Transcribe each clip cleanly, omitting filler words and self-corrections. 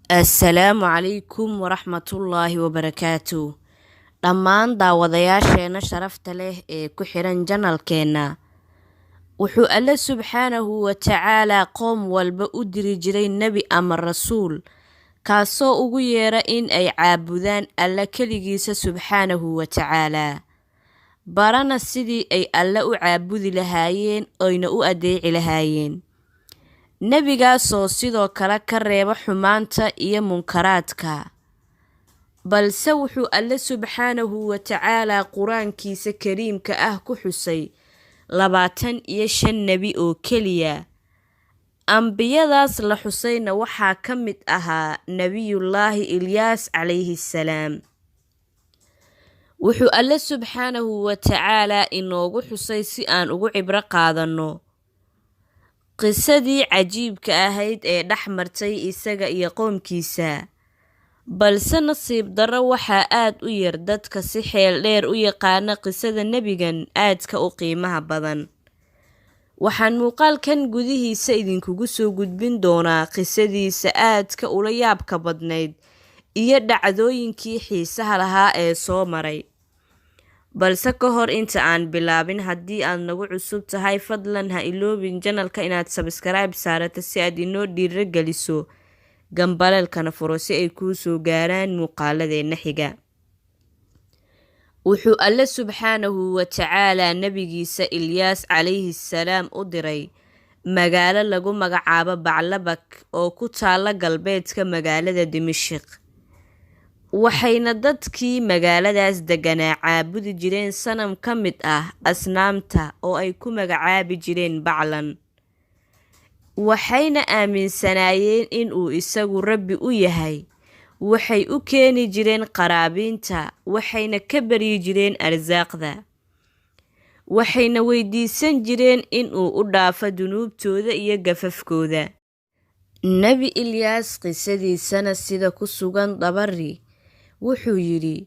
Assalaamu calaykum waraxmatullaahi wabarakaatu. Dhammaan daawadayaasheena sharafta leh ee ku xiran janalkeenna, wuxuu Alle subxaanahu wa tacaalaa qoom walba u diri jiray nebi ama rasuul, kaasoo ugu yeera in ay caabudaan Alle keligiisa subxaanahu wa tacaalaa, barana sidii ay Alle u caabudi lahaayeen oyna u adeeci lahaayeen. Nebigaasoo sidoo kale ka reeba xumaanta iyo munkaraadka. Balse wuxuu Alle subxaanahu wa tacaalaa qur-aankiisa kariimka ah ku xusay 25 nebi oo keliya. Ambiyadaas la xusayna waxaa ka mid ahaa Nebiyullaahi Ilyaas calayhi salaam. Wuxuu Alle subxaanahu wa tacaalaa inoogu xusay si aan ugu cibro qaadanno qisadii cajiibka ahayd ee dhex martay isaga iyo qoomkiisa. Balse nasiib darro, waxaa aad u yar dadka si xeel dheer u yaqaana qisada nebigan aadka u qiimaha badan. Waxaan muuqaalkan gudihiisa idinkugu soo gudbin doonaa qisadiisa aadka ula yaabka badnayd iyo dhacdooyinkii xiisaha lahaa ee soo maray. Balse ka hor inta aan bilaabin, haddii aad nagu cusub tahay, fadlan ha iloobin janalka inaad sabskaraib saarato si aad inoo dhiiro geliso, gambaleelkana furo si ay kuu soo gaaraan muuqaaladeenna xiga. Wuxuu Alle subxaanahu wa tacaalaa nebigiisa Ilyaas calayhi salaam u diray magaalo lagu magacaabo Baclabak oo ku taala galbeedka magaalada Dimishiq. Waxayna dadkii magaaladaas deganaa caabudi jireen sanam ka mid ah asnaamta oo ay ku magacaabi jireen Baclan. Waxayna aaminsanaayeen in uu isagu rabbi u yahay. Waxay u keeni jireen qaraabiinta, waxayna ka baryi jireen arsaaqda. Waxayna weydiisan jireen in uu u dhaafo dunuubtooda iyo gafafkooda. Nebi Ilyaas qisadiisana sida ku sugan Dabari, wuxuu yidhi: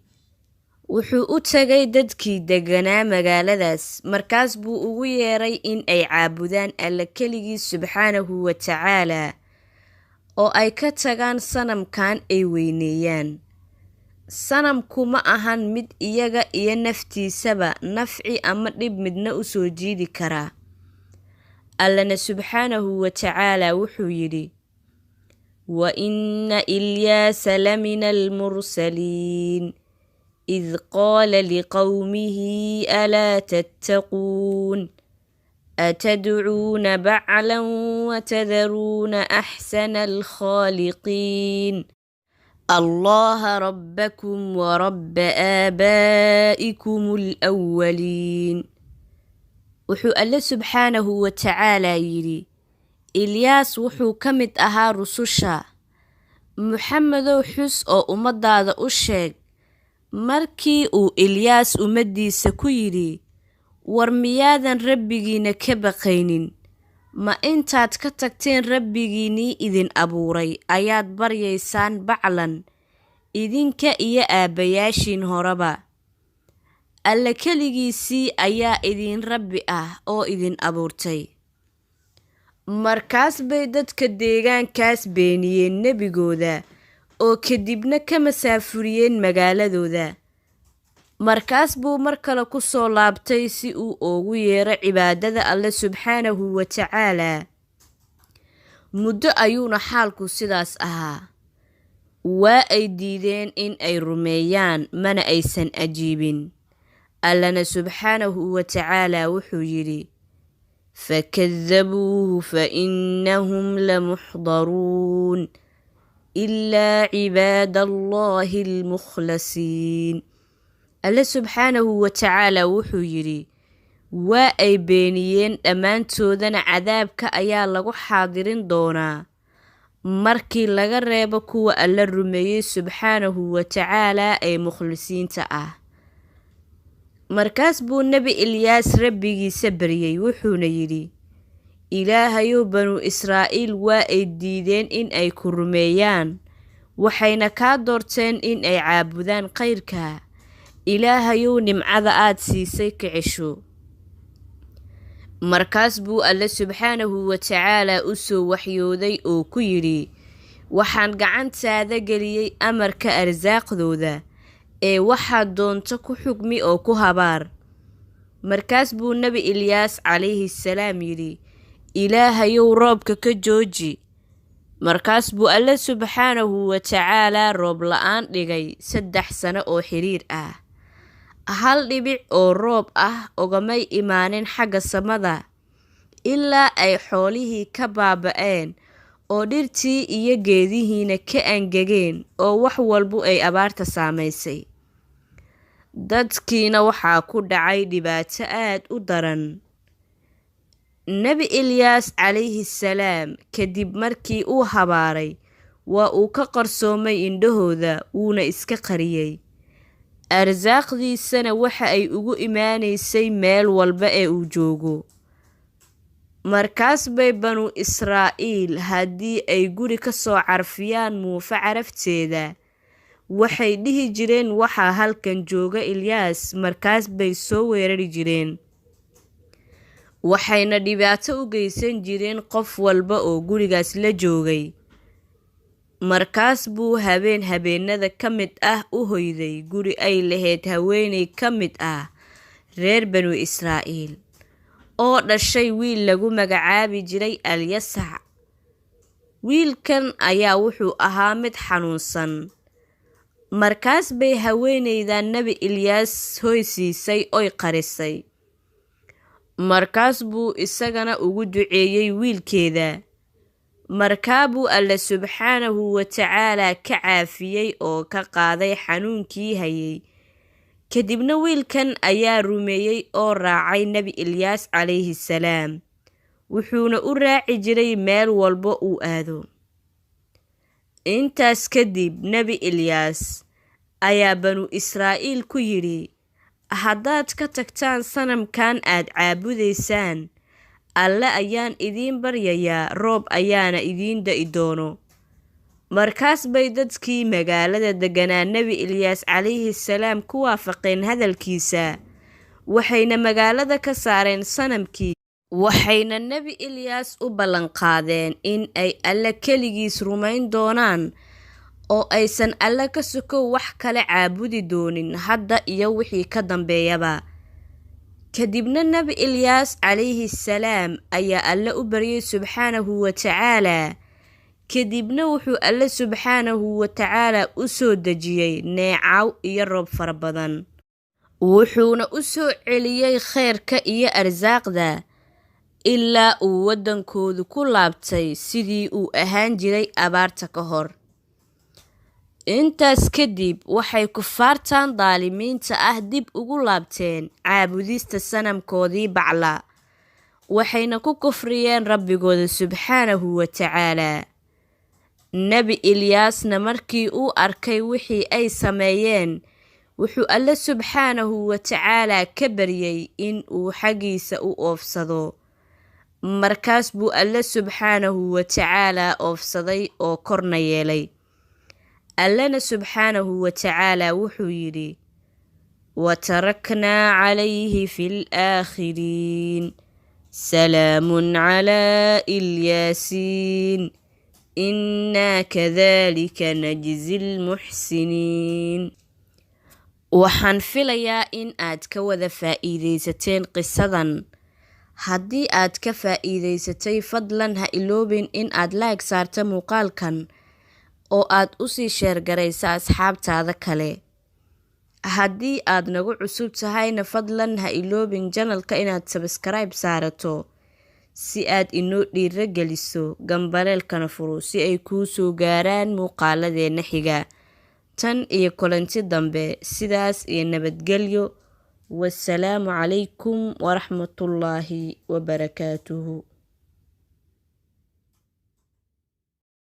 wuxuu u tagay dadkii deganaa magaaladaas, markaas buu ugu yeeray in ay caabudaan Alle keligii subxaanahu wa tacaalaa oo ay ka tagaan sanamkan ay weyneeyaan. Sanamku ma ahan mid iyaga iyo naftiisaba nafci ama dhib midna u soo jiidi kara. Allana subxaanahu wa tacaalaa wuxuu yidhi: wa inna Ilyaasa lamina almursaliin id qaala liqowmihi alaa tattaquun atadcuuna baclan watadaruuna axsana alkhaaliqiin allaha rabbakum wa rabba aabaa'ikum alawwaliin. Wuxuu Alle subxaanahu wa tacaalaa yidhi: Ilyaas wuxuu ka mid ahaa rususha. Muxamedow, xus oo ummadaada u sheeg markii uu Ilyaas ummaddiisa ku yidhi: war miyaadan rabbigiina ka baqaynin? Ma intaad ka tagteen rabbigiinnii idin abuuray ayaad baryaysaan Baclan, idinka iyo aabbayaashiin horeba? Alle keligiisii ayaa idin rabbi ah oo idin abuurtay. Markaas bay dadka deegaankaas beeniyeen nebigooda oo kadibna ka masaafuriyeen magaaladooda. Markaas buu mar kale ku soo laabtay si uu ugu yeero cibaadada Alle subxaanahu wa tacaalaa. Muddo ayuuna xaalku sidaas ahaa. Waa ay diideen in ay rumeeyaan, mana aysan ajiibin. Allana subxaanahu wa tacaalaa wuxuu yidhi: fakadabuuhu fa innahum lamuxdaruun ilaa cibaada allaahi almukhlasiin. Alle subxaanahu wa tacaalaa wuxuu yidhi: waa ay beeniyeen dhammaantoodana, cadaabka ayaa lagu xaadirin doonaa markii laga reebo kuwa Alle rumeeyey subxaanahu wa tacaalaa ee mukhlisiinta ah. Markaas buu nebi Ilyaas rabbigiisa baryey, wuxuuna yidhi: Ilaahayow, banu Israa'iil waa ay diideen in ay ku rumeeyaan, waxayna kaa doorteen in ay caabudaan khayrka. Ilaahayow, nimcada aad siisay ka cesho. Markaas buu Alle subxaanahu wa tacaalaa u soo waxyooday oo ku yidhi: Waxaan gacantaada geliyey amarka arsaaqdooda, ee waxaad doonto ku xugmi oo ku habaar. Markaas buu Nebi Ilyaas calayhi salaam yidhi, Ilaahayow, roobka ka jooji. Markaas buu Alle subxaanahu wa tacaalaa roob la'aan dhigay 3 sano oo xiriir ah. Hal dhibic oo roob ah ogamay imaanin xagga samada, ilaa ay xoolihii ka baaba'een oo dhirtii iyo geedihiina ka angegeen oo wax walbu ay abaarta saamaysay. Dadkiina waxaa ku dhacay dhibaato aad u daran. Nebi Ilyaas calayhi salaam kadib markii uu habaaray, waa uu ka qarsoomay indhahooda, wuuna iska qariyey. Arsaaqdiisana waxa ay ugu imaanaysay meel walba ee uu joogo. Markaas bay Banu Israa'iil haddii ay guri ka soo carfiyaan muufo carafteeda, waxay dhihi jireen, waxaa halkan jooga Ilyaas. Markaas bay soo weerari jireen, waxayna dhibaato u geysan jireen qof walba oo gurigaas la joogay. Markaas buu habeen habeenada ka mid ah u hoyday guri ay lahayd haweeney ka mid ah reer Banu Israa'iil oo dhashay wiil lagu magacaabi jiray Alyasac. Wiilkan ayaa wuxuu ahaa mid xanuunsan. Markaas bay haweeneydan Nebi Ilyaas hoy siisay oy qarisay. Markaas buu isagana ugu duceeyey wiilkeeda. Markaa buu Alle subxaanahu wa tacaalaa ka caafiyey oo ka qaaday xanuunkii hayay. Kadibna wiilkan ayaa rumeeyey oo raacay Nebi Ilyaas calayhi salaam, wuxuuna u raaci jiray meel walba uu aado. Intaas kadib Nebi Ilyaas ayaa Banu Israa'iil ku yidhi, haddaad ka tagtaan sanamkan aad caabudaysaan, Alle ayaan idiin baryayaa, roob ayaana idiin da'i doono. Markaas bay dadkii magaalada deganaa Nebi Ilyaas calayhi salaam ku waafaqeen hadalkiisa, waxayna magaalada ka saareen sanamkii, waxayna Nebi Ilyaas u ballanqaadeen in ay Alle keligiis rumayn doonaan oo aysan Alle ka sokow wax kale caabudi doonin hadda iyo wixii ka dambeeyaba. Kadibna Nebi Ilyaas calayhi salaam ayaa Alle u baryay subxaanahu wa tacaalaa. Kadibna wuxuu Alle subxaanahu wa tacaalaa u soo dejiyey neecaw iyo roob fara badan, wuxuuna u soo celiyey khayrka iyo arsaaqda ilaa uu waddankoodu ku laabtay sidii uu ahaan jiray abaarta ka hor. Intaas kadib waxay kufaartan daalimiinta ah dib ugu laabteen caabudista sanamkoodii Bacla, waxayna ku kufriyeen Rabbigooda subxaanahu wa tacaalaa. Nebi Ilyaasna markii uu arkay wixii ay sameeyeen, wuxuu Alle subxaanahu wa tacaalaa ka baryey in uu xaggiisa u oofsado. Markaas buu Alle subxaanahu wa tacaalaa oofsaday oo korna yeelay. Allena subxaanahu wa tacaalaa wuxuu yidhi, wataraknaa calayhi fi laakhiriin, salaamun calaa Ilyaasiin, innaa kadalika najzi lmuxsiniin. Waxaan filayaa in aad ka wada faa'iidaysateen qisadan. Haddii aad ka faa'iidaysatay, fadlan ha iloobin in aad like saarta muuqaalkan oo aad u sii share garaysa asxaabtaada kale. Haddii aad nagu cusub tahayna, fadlan ha iloobin channelka inaad subscribe saarato si aad inoo dhiiro geliso, gambaleelkana furo si ay kuu soo gaaraan muuqaaladeenna xiga. Tan iyo kulanti dambe, sidaas iyo nabadgelyo. Wasalaamu calaykum waraxmatullaahi wabarakaatuhu.